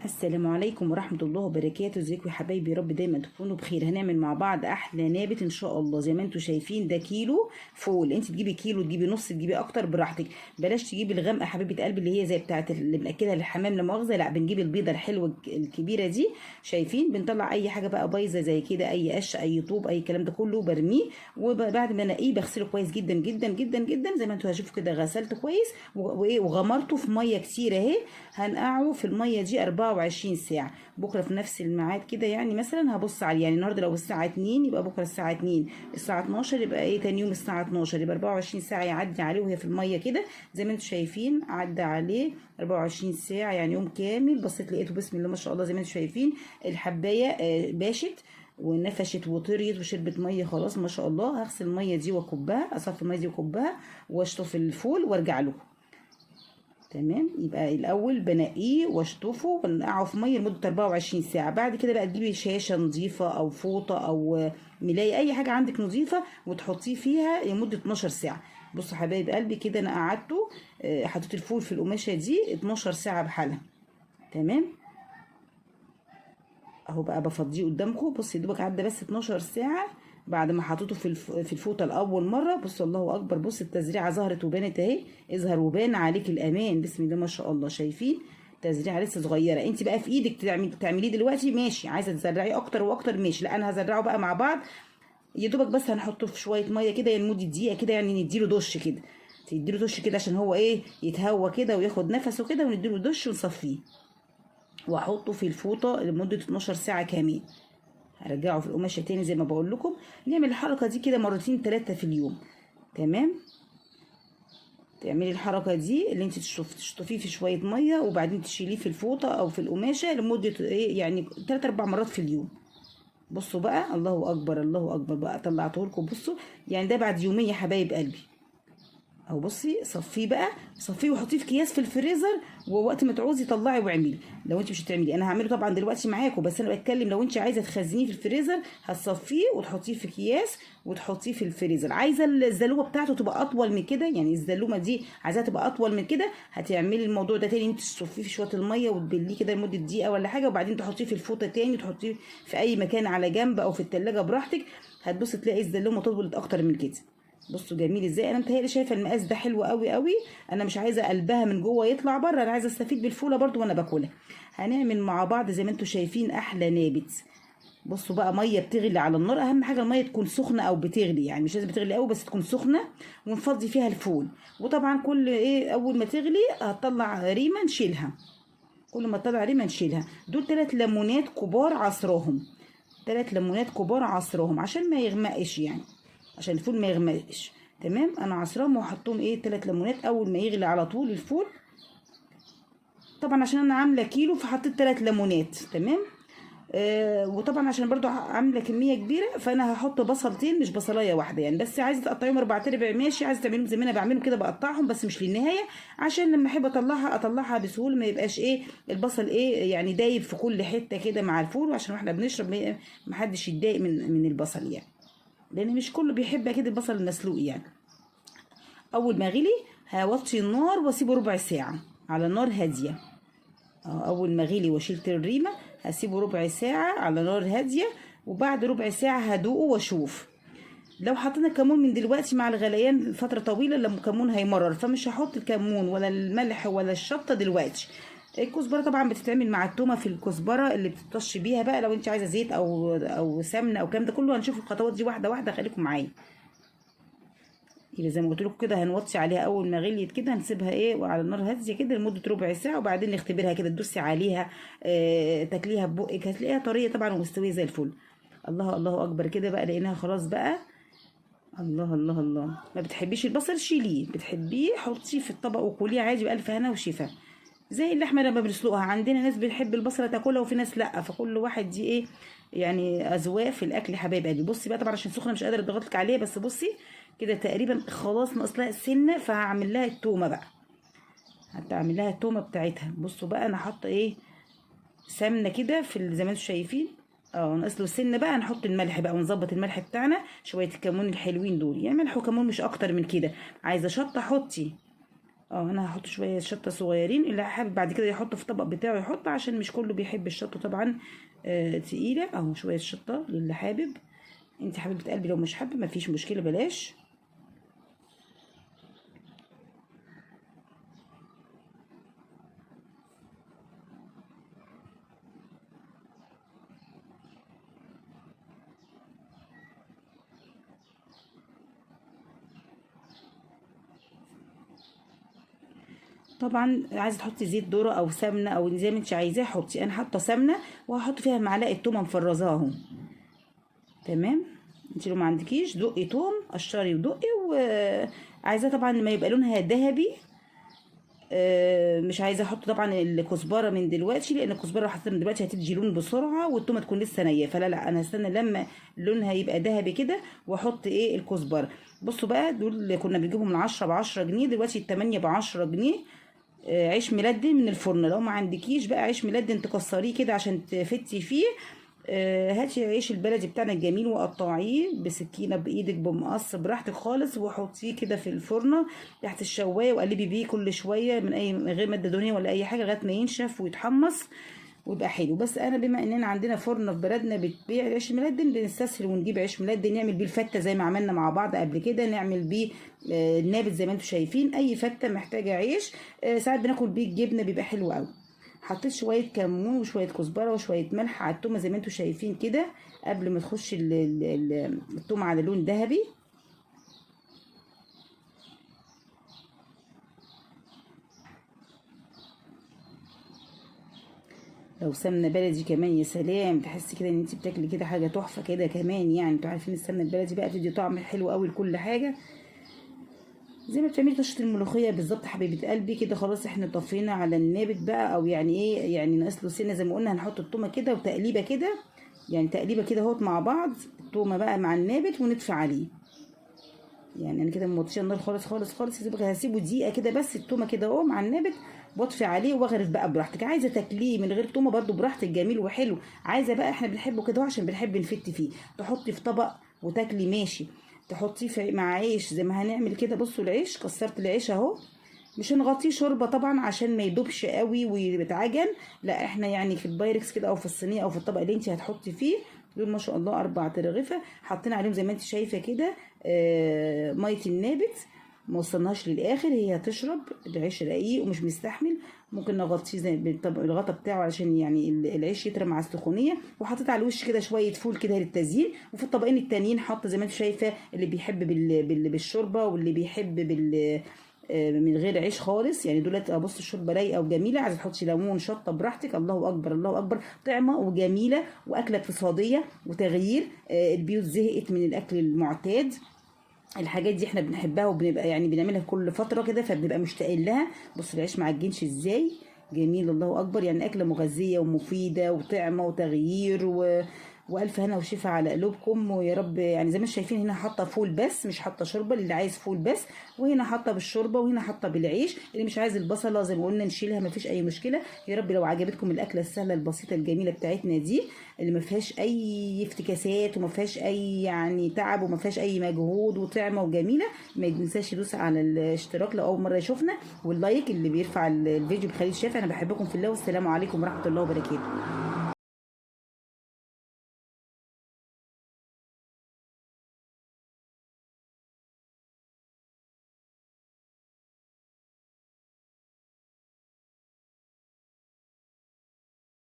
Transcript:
السلام عليكم ورحمة الله وبركاته. ازيكم يا حبايبي؟ يا رب دايما تكونوا بخير. هنعمل مع بعض احلى نابت ان شاء الله. زي ما انتم شايفين ده كيلو فول، انت تجيبي كيلو، تجيبي نص، تجيبي اكتر براحتك. بلاش تجيبي الغامقه حبيبه قلبي اللي هي زي بتاعه اللي بناكلها للحمام لا مؤاخذة، لا بنجيب البيضة الحلوة الكبيرة دي. شايفين بنطلع اي حاجة بقى بايظة زي كده، اي قش، اي طوب، اي كلام ده كله برميه، وبعد ما انقيه بغسله كويس جدا جدا جدا جدا زي ما انتم هتشوفوا كده. غسلته كويس وايه وغمرته في مية كتير اهي. هنقعه في المية دي 24 ساعة. بكره في نفس الميعاد كده، يعني مثلا هبص عليه، يعني النهارده لو الساعة 2 يبقى بكره الساعة 2، الساعة 12 يبقى ايه تاني يوم الساعة 12، يبقى 24 ساعة يعدي عليه وهي في المية كده. زي ما انتم شايفين عدى عليه 24 ساعة، يعني يوم كامل. بصيت لقيته بسم الله ما شاء الله زي ما انتم شايفين الحبايه باشت ونفشت وطريت وشربت مية خلاص ما شاء الله. هغسل المية دي واكبها، اصفي المية دي واكبها واشطف الفول وارجع لكم. تمام، يبقى الاول بنقيه واشطفه ونقعه في مية لمدة 24 ساعة. بعد كده بقى تجيبي شاشة نظيفة او فوطه او ملايه، اي حاجة عندك نظيفة، وتحطيه فيها لمدة 12 ساعة. بصوا حبايب قلبي كده انا قعدته، حطيت الفول في القماشه دي 12 ساعة بحالها. تمام اهو بقى بفضيه قدامكم. بصي دوبك عدى بس 12 ساعة بعد ما حطيته في الفوطه لاول مرة. بصوا الله اكبر، بص التزريعه ظهرت وبانت اهي، اظهر وبان عليك الامان بسم الله ما شاء الله. شايفين تزريعه لسه صغيرة، انت بقى في ايدك تعمليه دلوقتي ماشي، عايزه تزرعيه اكتر واكتر ماشي، لا انا هزرعه بقى مع بعض. يا دوبك بس هنحطه في شوية مية كده لمدة دقيقة كده، يعني نديله دش كده، تديله دش كده عشان هو ايه يتهوى كده وياخد نفسه كده، ونديله دش ونصفيه واحطه في الفوطه لمدة 12 ساعة كامل. هرجعه في القماشه تاني زي ما بقول لكم. نعمل الحركة دي كده مرتين 3 في اليوم. تمام، تعملي الحركة دي اللي انت تشطفيه في شوية مية وبعدين تشيليه في الفوطه او في القماشه لمدة ايه يعني 3 4 مرات في اليوم. بصوا بقى الله اكبر الله اكبر بقى طلعته لكم. بصوا يعني ده بعد يومين يا حبايب قلبي اهو. بصي صفيه بقى، صفيه وحطيه في اكياس في الفريزر، ووقت ما تعوزي طلعي واعملي. لو انت مش هتعملي، انا هعمله طبعا دلوقتي معاكم، بس انا بتكلم لو انت عايزه تخزنيه في الفريزر هتصفيه وتحطيه في اكياس وتحطيه في الفريزر. عايزه الزلومه بتاعته تبقى اطول من كده، يعني الزلومه دي عايزاها تبقى اطول من كده، هتعملي الموضوع ده تاني، انت تصفية في شوية المية وتبليه كده لمدة دقيقة ولا حاجة، وبعدين تحطيه في الفوطه تاني، وتحطيه في اي مكان على جنب او في التلاجة براحتك. هتبصي تلاقي الزلومه طولت اكتر من كده. بصوا جميل ازاي. انا متهيألي شايفه المقاس ده حلو قوي قوي. انا مش عايزه قلبها من جوه يطلع بره، انا عايزه استفيد بالفوله برضو وانا باكلها. هنعمل مع بعض زي ما انتم شايفين احلى نابت. بصوا بقى مية بتغلي على النار، اهم حاجة المية تكون سخنة او بتغلي، يعني مش لازم بتغلي قوي بس تكون سخنة، ونفضي فيها الفول. وطبعا كل ايه اول ما تغلي هتطلع ريمه نشيلها، كل ما تطلع ريمه نشيلها. دول 3 ليمونات كبار عصراهم، 3 ليمونات كبار عصراهم عشان ما يغمقش، يعني عشان الفول ما يغمقش. تمام، انا عصراهم وحطهم ايه 3 ليمونات اول ما يغلي على طول الفول. طبعا عشان انا عامله كيلو فحطيت 3 ليمونات. تمام، وطبعا عشان برضو عامله كمية كبيرة فانا هحط بصلتين مش بصلايه واحدة يعني، بس عايزه تقطعيهم 4 ارباع ماشي، عايزه تعمليهم زي ما انا بعملهم كده بقطعهم بس مش للنهاية، عشان لما احب اطلعها اطلعها بسهولة، ما يبقاش ايه البصل ايه يعني دايب في كل حتة كده مع الفول، وعشان واحنا بنشرب ما حدش يتضايق من البصل يعني، لان مش كله بيحب اكيد البصل المسلوق يعني. اول ما غلي هوطي النار واسيبه ربع ساعة على نار هادية. اول ما غلي وشيلت الريمه هسيبه ربع ساعة على نار هادية، وبعد ربع ساعة هدوقه واشوف. لو حطينا الكمون من دلوقتي مع الغليان فترة طويلة لما الكمون هيمرر، فمش هحط الكمون ولا الملح ولا الشطه دلوقتي. الكزبره طبعا بتتعمل مع التومه في الكزبره اللي بتطش بيها بقى، لو انت عايزه زيت او سمنه او الكلام ده كله. هنشوف الخطوات دي واحدة واحدة، خليكم معايا. يبقى زي ما قلت لكم كده هنوطي عليها اول ما غليت كده، هنسيبها ايه وعلى النار هادية كده لمدة ربع ساعة، وبعدين نختبرها كده، تدوسي عليها تاكليها ببقك هتلاقيها طرية طبعا ومستويه زي الفل. الله الله اكبر كده بقى، لقيناها خلاص بقى. الله الله الله. ما بتحبيش البصل شيليه، بتحبيه حطيه في الطبق وكلية عادي بالف هنا وشفا. زي اللحمة لما بنسلقها، عندنا ناس بتحب البصله تاكلها وفي ناس لا، فكل واحد دي ايه يعني اذواق في الاكل حبايب قلبي. بصي بقى طبعا عشان سخنة مش قادرة اضغط لك عليها، بس بصي كده تقريبا خلاص ناقص لها سنة، فهعمل لها التومه بقى، هتعمل لها التومه بتاعتها. بصوا بقى انا حاطه ايه سمنه كده في زي ما انتم شايفين، ناقص له سنة بقى، نحط الملح بقى ونظبط الملح بتاعنا، شوية الكمون الحلوين دول، يعني ملح وكمون مش اكتر من كده. عايزه شطه حطي، انا هحط شوية شطه صغيرين، اللي حابب بعد كده يحط في الطبق بتاعه يحط، عشان مش كله بيحب الشطه طبعا تقيلة. اهو شوية شطه للي حابب، انت حبيبه قلبي، لو مش حابب مفيش مشكلة بلاش. طبعا عايزه تحطي زيت ذره او سمنه او زي ما انت عايزاه حطي. انا حاطه سمنه وهحط فيها معلقه تومة مفرزاها اهو. تمام. انت لو ما عندكيش دقي توم، قشري ودقي. وعايزاه طبعا ما يبقى لونها ذهبي. مش عايزه احط طبعا الكزبره من دلوقتي، لان الكزبره لو حطيتها من دلوقتي هتدي لون بسرعة والتومه تكون لسه نيه، فلا لا انا هستنى لما لونها يبقى ذهبي كده واحط ايه الكزبره. بصوا بقى، دول اللي كنا بنجيبهم من 10 ب10 جنيه، دلوقتي 8 ب10 جنيه. عيش ملدن من الفرن، لو ما عندكيش بقى عيش ملدن تكسريه كده عشان تفتي فيه، هاتي عيش البلدي بتاعنا الجميل وقطعيه بسكينة بايدك بمقص براحتك خالص، وحطيه كده في الفرن تحت الشوايه وقلبي بيه كل شوية من اي من غير مادة دهنية ولا اي حاجة لغاية ما ينشف ويتحمص ويبقى حلو. بس انا بما اننا عندنا فرن في بلدنا بتبيع العيش الملدن، بنستسهل ونجيب عيش ملدن نعمل بيه الفته زي ما عملنا مع بعض قبل كده، نعمل بيه النابت زي ما انتم شايفين. اي فته محتاجه عيش، ساعات بناكل بيه الجبنة بيبقى حلو قوي. حطيت شوية كمون وشوية كزبره وشوية ملح على التومه زي ما انتم شايفين كده قبل ما تخش التومه على لون ذهبي. لو سمنه بلدي كمان يا سلام، تحسي كده ان انت بتاكلي كده حاجة تحفة كده كمان. يعني انتوا عارفين السمنة البلدي بقى بتدي طعم حلو قوي لكل حاجة، زي ما بتعملي طشه الملوخية بالظبط حبيبه قلبي كده. خلاص احنا طفينا على النابت بقى، او يعني ايه، يعني ناقص له سنة زي ما قلنا. هنحط التومه كده وتقليبه كده، يعني تقليبه كده اهوت مع بعض، التومه بقى مع النابت ونطفي عليه. يعني انا كده موطيه النار خالص خالص خالص، هسيبه دقيقة كده بس التومه كده اهو مع النابت، واطفي عليه واغرف بقى براحتك. عايزه تاكليه من غير تومة برده براحتك، جميل وحلو. عايزه بقى، احنا بنحبه كده عشان بنحب نفت فيه، تحطي في طبق وتاكلي ماشي، تحطيه في مع عيش زي ما هنعمل كده. بصوا العيش، كسرت العيش اهو، مش هنغطيه شوربة طبعا عشان ما يدوبش قوي ويتعجن، لا احنا يعني في البايركس كده او في الصينية او في الطبق اللي انت هتحطي فيه. دول ما شاء الله 4 ترغيفه، حاطين عليهم زي ما انت شايفه كده مية النابت، ما وصلناش للاخر، هي هتشرب العيش رقيق ومش مستحمل، ممكن نغطيه زي بالغطا بتاعه علشان يعني العيش يطرى مع السخونيه. وحطيت على الوش كده شوية فول كده للتزيين. وفي الطبقين التانيين حاطه زي ما انت شايفه اللي بيحب بالشوربه واللي بيحب من غير عيش خالص. يعني دولت بص الشوربة رايقة وجميلة، عايزه تحطي ليمون شطه براحتك. الله اكبر الله اكبر، طعمه وجميلة واكله اقتصادية وتغيير. البيوت زهقت من الاكل المعتاد، الحاجات دي احنا بنحبها وبنبقى يعني بنعملها كل فترة كده، فبنبقى مشتاقين لها. بص العيش مع الجنش ازاي جميل، الله اكبر. يعني اكله مغذيه ومفيدة وطعمه وتغيير والف هنا وشفا على قلوبكم ويا رب. يعني زي ما شايفين هنا حاطه فول بس، مش حاطه شوربة، اللي عايز فول بس، وهنا حاطه بالشوربه، وهنا حاطه بالعيش. اللي مش عايز البصله زي ما قلنا نشيلها، مفيش اي مشكلة. يا رب لو عجبتكم الاكلة السهلة البسيطة الجميلة بتاعتنا دي، اللي ما فيهاش اي افتكاسات وما فيهاش اي يعني تعب وما فيهاش اي مجهود وطعمه وجميلة، ما تنساش تدوس على الاشتراك لو اول مرة يشوفنا، وال like اللي بيرفع الفيديو بخليل شاف. انا بحبكم في الله، والسلام عليكم ورحمة الله وبركاته.